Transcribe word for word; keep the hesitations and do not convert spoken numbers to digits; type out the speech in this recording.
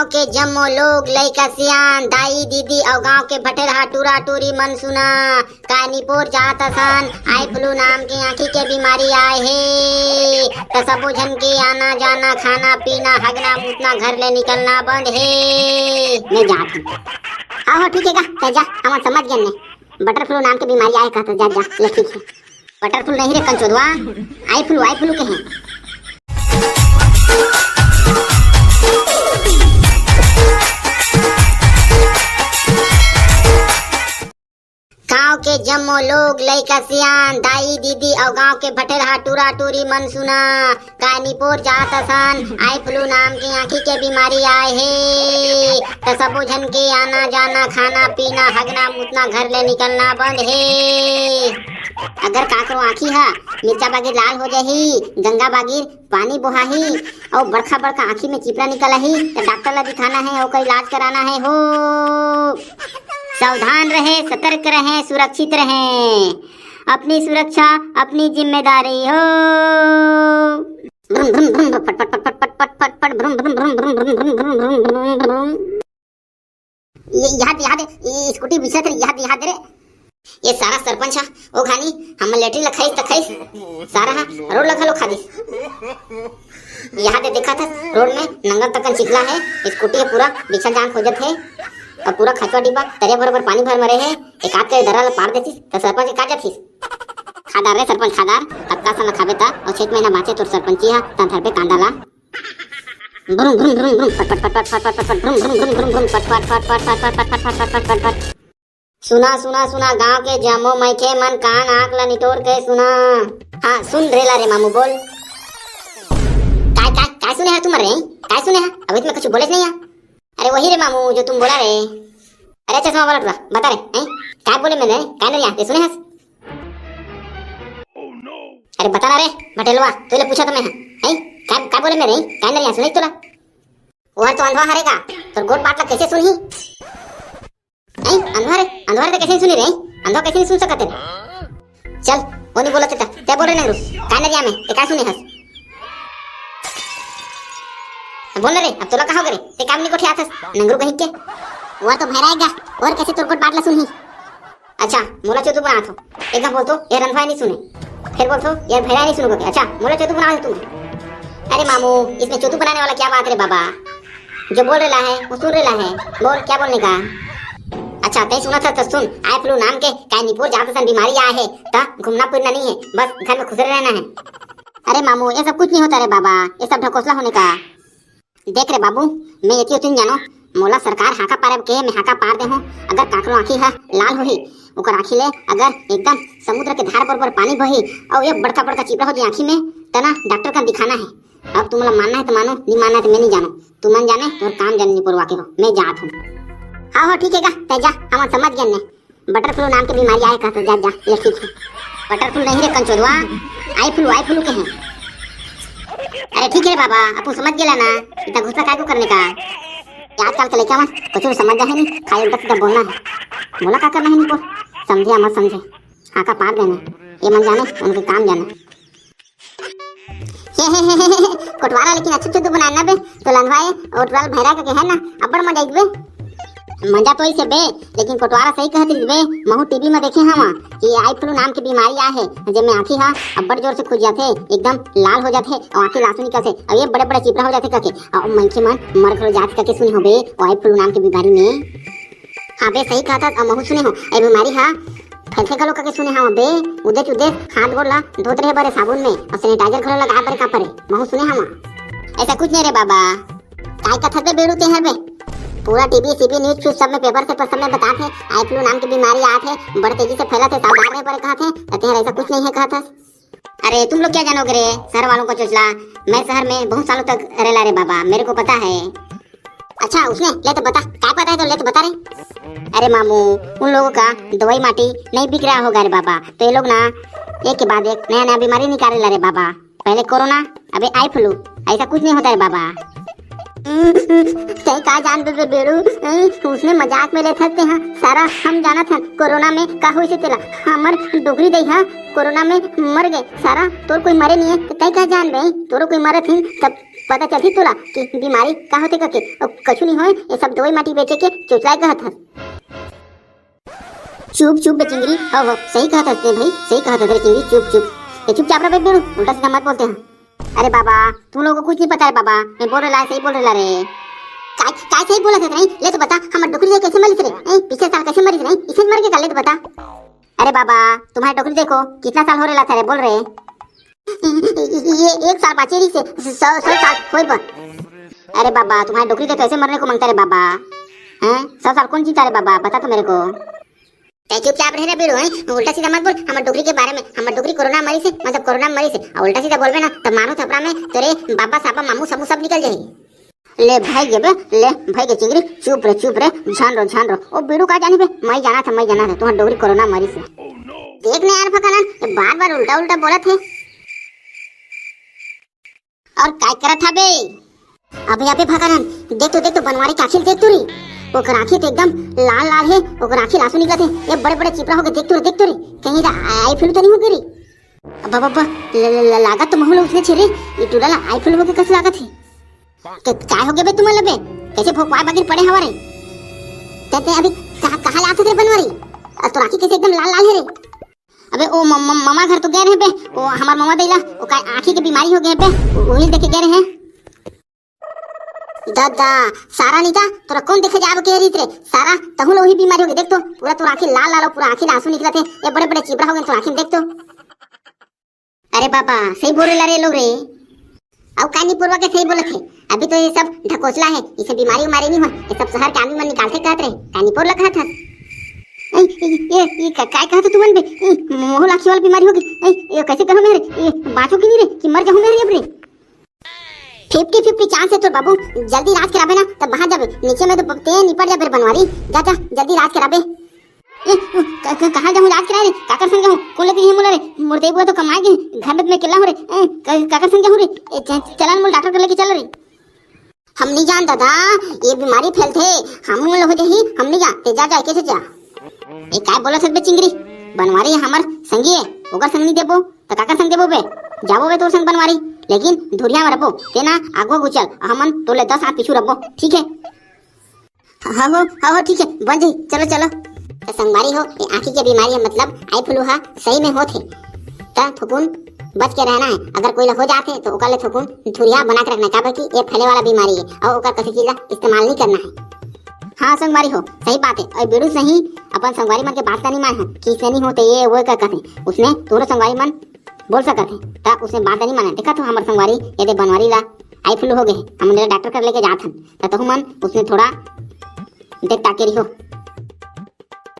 गाँव के जम्मो लोग, लइका सियान, दाई दीदी अउ गाँव के भटेरहा टूरा टूरी मन सुना, का निपोर जात असन आई फ्लू नाम के आँखी के बीमारी आए हे। त सबो झन के आना जाना, खाना पीना, हगना मुतना, घर ले निकलना बंद हे। मैं जात हूँ। हाँ, हाँ, ठीक है गा, तै जा, हमन समझ गए ने। बटर फ्लू नाम के बीमारी आए कहत, जा, जा, ले ठीक है। बटर फ्लू नहीं रे कंचोदवा, आई फ्लू, आई फ्लू के हैं। गाँव के जम्मो लोग, लइका सियान, दाई दीदी अउ गाँव के भटेरहा टूरा टूरी मन सुना, का निपोर जात असन आई फ्लू नाम के आँखी के बीमारी आए हे। त सबो झन के आना जाना, खाना पीना, हगना मुतना, घर ले निकलना बंद हे। अगर काकरो आँखी ह मिर्चा बागिर लाल हो जाही, गंगा बागिर पानी बोहाही अउ बड़खा बड़खा आँखी में चिपरा निकल आही, त डॉक्टर ला दिखाना है, ओकर इलाज कराना है हो। सावधान रहे, सतर्क रहे, सुरक्षित रहे। अपनी सुरक्षा अपनी जिम्मेदारी हो। भ्रुम, भ्रुम, भ्रुम, भ्रुम, फट, फट, फट, भ्रुम, भ्रुम, भ्रुम, भ्रुम, भ्रुम, भ्रुम, भ्रुम, भ्रुम, भ्रुम। ये यहाँ दे, यहाँ दे, ये स्कूटी बिछत रही, यहाँ दे, यहाँ दे रे। ये सारा सरपंच हा, ओ घानी, हम लेटरिन ला खाइस त खाइस, सारा हा रोड ला घलो खा दिस। यहाँ दे देखा था, रोड में नंगल तकन चिखला है, स्कूटी ह पूरा बिछल जान खोजत है, अउ पूरा खचवा डिब्बा तरिया भर भर पानी भर मरे है, एक आध के दरा ला पार देतिस, त सरपंच का जातिस? खादार रे सरपंच खादार, कतका सन ला खाबे त, अउ छेत महीना बाँचे तोर सरपंची हा, त धरबे कांदा ला। भ्रुम, भ्रुम, भ्रुम, भ्रुम, पट, पट, पट, पट, पट, पट, पट, भ्रुम, भ्रुम, भ्रुम, भ्रुम, भ्रुम, पट, पट, पट, पट, पट, पट, पट, पट, पट, पट। सुना, सुना, सुना, गांव के जम्मो मनखे मन कान आंख ला निटोर के सुना। हाँ, सुन रेला रे मामू, बोल। काय, काय, काय सुने हा तुमन रे? काय सुने हा? अभी तो मैं कुछ बोले नहीं हा। अरे वही रे मामू, जो तुम बोला रे। अरे चश्मा वाला टुरा, बता रे, हैं? काय बोले मैंने? काय नहीं यहाँ, ये सुने हस? अरे बता ना रे, भटेलवा, तू ले पूछा तो मैं, हैं? हैं? काय, काय बोले मैं रे? काय नहीं यहाँ सुने तोला? वो तो अंधवा हरे का, तो गोट बात ला कैसे सुनही? हैं? अंधवा रे, अंधवा रे तो कैसे सुनी रे? अंधवा कैसे नहीं सुन सकते रे? चल, वो नहीं बोला तेता, क्या बोल रहे नंगरू? काय नहीं यहाँ में, ते काय सुने हस? बोल ना रे, अब तोला का हो गए रे? ते काम नहीं कोठे आथस, नंगरू कहीं के? वो तो भैराएगा, और कैसे तोर गोट बात ला सुनही? अच्छा, मोला चोदू बनात हो। एक घाव बोलतो, ये रंधवा नहीं सुने। फिर बोलतो, ये भैरा नहीं सुनो के। अच्छा, मोला चोदू बनात हो तुम। अरे मामू, इसमें चोदू बनाने वाला क्या बात रे बाबा? जो बोल रहा है, वो सुन रहा है। बोल, क्या बोलने का? अच्छा, तय सुना था तो सुन, आई फ्लू नाम के काय निपोर जात सन बीमारी आए है, त घूमना फिरना नहीं है, बस घर में खुसरे रहना है। अरे मामू, ये सब कुछ नहीं होता रे बाबा, ये सब ढकोसला होने का। देख रे बाबू, मैं एती ओती जानो, मोला सरकार हाका पारे के, मैं हाका पार दे हूँ। अगर काकरो आँखी ह लाल होही, ओकर आँखी ले अगर एकदम समुद्र के धार बरोबर पानी बही, अउ ये बड़का बड़का चिपरा हो जाए आँखी में, तना डॉक्टर का दिखाना है। अब तुमला मानना है तो मानो, नहीं मानना है तो मैं नहीं जानो। तुमन जाने और काम जाने निपोरवा के हो, मैं जात हूँ। हाँ हो, ठीक है गा, तै जा, हम समझ गए ने। बटर फ्लू नाम के बीमारी आए कहत, जा, जा, ये ठीक है। बटर फ्लू नहीं रे कंचोदवा, आई फ्लू, आई फ्लू के हैं। अरे ठीक है रे बाबा, अपन समझ गेला ना, इतना गुस्सा काय को करने का? ये आजकल के लड़का मन कुछ भी समझ जाए नहीं, खाली उल्टा सीधा बोलना है। बोला का करना है इनको, समझे या मत समझे, हाका पार देना, ये मन जाने, उनके काम जाने। कोटवारा लेकिन अच्छा चुद्दू बनाए ना बे, तो लंधवाए, कोटवारा भैरा के है ना, अब्बड़ मजा आइस बे। मजा तो इसे बे, लेकिन कोटवारा सही कहत रहिस बे, महू टीवी में देखे हवा कि आई फ्लू नाम के बीमारी आए है, जेमे आँखी हा अब्बड़ जोर से खुज जाथे, एकदम लाल हो जाथे, और आँखी लासू निकलथे, और ये बड़े बड़े चिपरा हो जाथे करके, और मनखे मन मर घलो जाथे करके सुने हो बे, आई फ्लू नाम के बीमारी में। हाँ बे, सही कहत हस, अउ महू सुने हो, ए बीमारी हा फैलथे घलो कके सुने हव बे। उदेच उदेच हाथ गोड़ ला धोत रहे बरे साबुन में, अउ sanitizer घलो लगाए बरे का परे, महू सुने हव। ऐसा कुछ नहीं रे बाबा। काय कथत बे बेड़ू तेहर बे? पूरा टीवी सीवी न्यूज फ्यूज सब में, पेपर से सब में बतात हे, आई फ्लू नाम के बीमारी आत हे, बड़ तेजी से फैलत हे, सावधान रहे बरे कहत हे, त तेहर ऐसा कुछ नहीं है कहत हस। अरे तुम लोग क्या जानोगे रे, शहर वालों का चोचला। मैं शहर में बहुत सालों तक रेला रे बाबा, मेरे को पता है। अच्छा, उसने ले तो बता, क्या पता है तो ले तो बता रे। अरे मामू, उन लोगों का दवाई माटी नहीं बिक रहा होगा रे बाबा, तो ये लोग ना एक के बाद एक नया नया बीमारी निकालेला रे बाबा। पहले कोरोना, अबे आई फ्लू, ऐसा कुछ नहीं होता है बाबा। तै का जानबे बे बेड़ू, उसने मजाक में लेथस ते हा, सारा हम जानत हन कोरोना में का होइसे तेला। हमर डोकरी दई हा कोरोना में मर गए, सारा तोर कोई मरे नहीं है, तै का जानबे, तोरो कोई मरत ही तब पता चलही तोला कि बीमारी का होथे करके। अउ कछु नहीं होय, ये सब दवाई माटी बेचे के चोचलाए कहत हस। चुप चुप बे चिंगरी, हो हो, सही कहत हस ते भाई, सही कहत हस रे चिंगरी, चुप चुप। ये चुपचाप रह बे बेड़ू, उल्टा सीधा मत बोलते हैं। अरे बाबा, तुम लोगों को कुछ नहीं पता है बाबा, मैं बोल रहा, सही बोल रहा रे। काय काय सही बोला था नहीं? ले तो बता, हमर डोकरी कैसे मरिस रे? ए, पिछले साल कैसे मरिस रे? इसे मर के का? ले तो बता। अरे बाबा, तुम्हारे डोकरी देखो, कितना साल हो रहा था रे, बोल रहे। ये एक साल बाचे रही से, सौ सौ साल होए बा। अरे बाबा, तुम्हारे डोकरी देखो कैसे मरने को मांगता रे बाबा। हैं, सौ साल कौन जीता रे बाबा, बता तो मेरे को। तै चुपचाप रहे रे बीड़ू, हैं? उल्टा सीधा मत बोल हमर डोकरी के बारे में। हमर डोकरी कोरोना मरी से, मतलब कोरोना मरी से। और उल्टा सीधा बोलबे ना, तो मारो थपड़ा में तोरे बाबा, साबा, मामू, सबू सब निकल जाही। ले भाई गे बे, ले भाई गे चिंगरी, चुप रे, चुप रे, झान रो, झान रो। ओ बीड़ू का जानी बे, मैं जाना था, मैं जाना था, तुम्हार डोकरी कोरोना मरी से। देख ने यार फकानन, ये बार बार उल्टा उल्टा बोलत है। और काय करत हबे? अबे अबे भगरन, देख तो, देख तो, बनवारी के आँखी ल देख तो रे। ओकर आँखी तो एकदम लाल लाल हे, ओकर आँखी ल आंसू निकलत हे। ये बड़े बड़े चिपरा होगे, देख तो रे, देख तो रे। कहीं दा आई फ्लू तो नहीं होगे रे? अब बाबा, ल- ल- ल- लागत तो महू ल उसने छे रे। ये टूरा ला आई फ्लू होगे कस लागत हे। के काय होगे बे तुमन ल बे? कैसे भोकवाए बगिर पड़े हवा रे? ते ते अभी कहाँ कहाँ ले आथे रे बनवारी? और तोर आँखी कैसे एकदम लाल लाल हे रे? अबे ओ म- म- ममा घर तो गए रहे बे, ओ हमार ममा दैला, ओ का आँखी के बीमारी होगे बे, ओ- वही देखे गए रहे। दादा, सारा नीता, तोरा कौन देखे जाबो के रीत रे? सारा, तहू ल वही बीमारी होगे, देख तो, पूरा तोर आँखी लाल लाल, पूरा आँखी ल आंसू निकलत हे, ये बड़े बड़े चिबरा होगे तोर आँखी में, देख तो। अरे बाबा, सही बोल रहे रे लोग रे। अउ का नी पुरवा के सही बोलत हे? अभी तो ये सब ढकोसला हे, इसे बीमारी उमारी नहीं हो, ये सब शहर के आदमी मन निकालते कहत रहे, का नी पुरला कहत हस? ए, ए, ये, ये का, काय कहत हो तुमन बे? ए, मोहू ल आँखी वाला बीमारी होगे। ए, ये कैसे कहूँ मैं रे? ये बाँचो कि नहीं रे? कि मर जाऊँ मैं रे अब रे? फिफ्टी फिफ्टी चांस हे तोर बाबू, जल्दी इलाज कराबे ना, तब बाहर जाबे, नीचे में तो ते निपट जाबे बनवारी। जा, जा, जल्दी इलाज कराबे। ए, उ, क- क- कहाँ जाऊँ इलाज कराए रे? काकर संग जाऊँ? कौन लेके जाही मोला रे? मोर देबुआ तो कमाए गे, घर में मैं अकेला हूँ रे। ए, क- काकर संग जाऊँ रे? ए, च- चला न मोला डॉक्टर कर लेके चल रे। हम नहीं जान दादा, ये बीमारी फैलथे, हम मन ल हो जाही, हम नहीं जान, ते जा, जा, कैसे जा? ए, काय बोलत हस बे चिंगरी? बनवारी हमर संगी हे, ओकर संग नहीं देबो, त काकर संग देबो बे? जाबो बे तोर संग बनवारी, लेकिन धुरिया में रबो, ते ना आगू आगू चल, हमन तोले दस हाथ पीछू रबो, ठीक है? हाँ हो, हाँ हो, ठीक है, बन जाही, चलो, चलो। त संगवारी हो, ये आँखी के बीमारी हे, मतलब आई फ्लू हा सही में होत हे। त थोकुन बच के रहना हे। अगर कोई ला हो जात हे, तो ओकर ले थोकुन धुरिया बना के रखना हे, काबर कि ये फैले वाला बीमारी हे, अउ ओकर कसी चीज ला इस्तेमाल नहीं करना हे। हाँ संगवारी हो, सही बात हे। अउ बीड़ू सही अपन संगवारी मन के बात ला नहीं माने हे, कि इसने नहीं होते, ये वो का कथे। उसने तोरो संगवारी मन बोल सकत हे, त उसने बात ला नहीं माने। देखा तो हमर संगवारी, ये दे बनवारी ला आई फ्लू होगे हे, हमन डॉक्टर कर लेके जात हन, त तहू मन उसने थोड़ा देख ताके रहियो।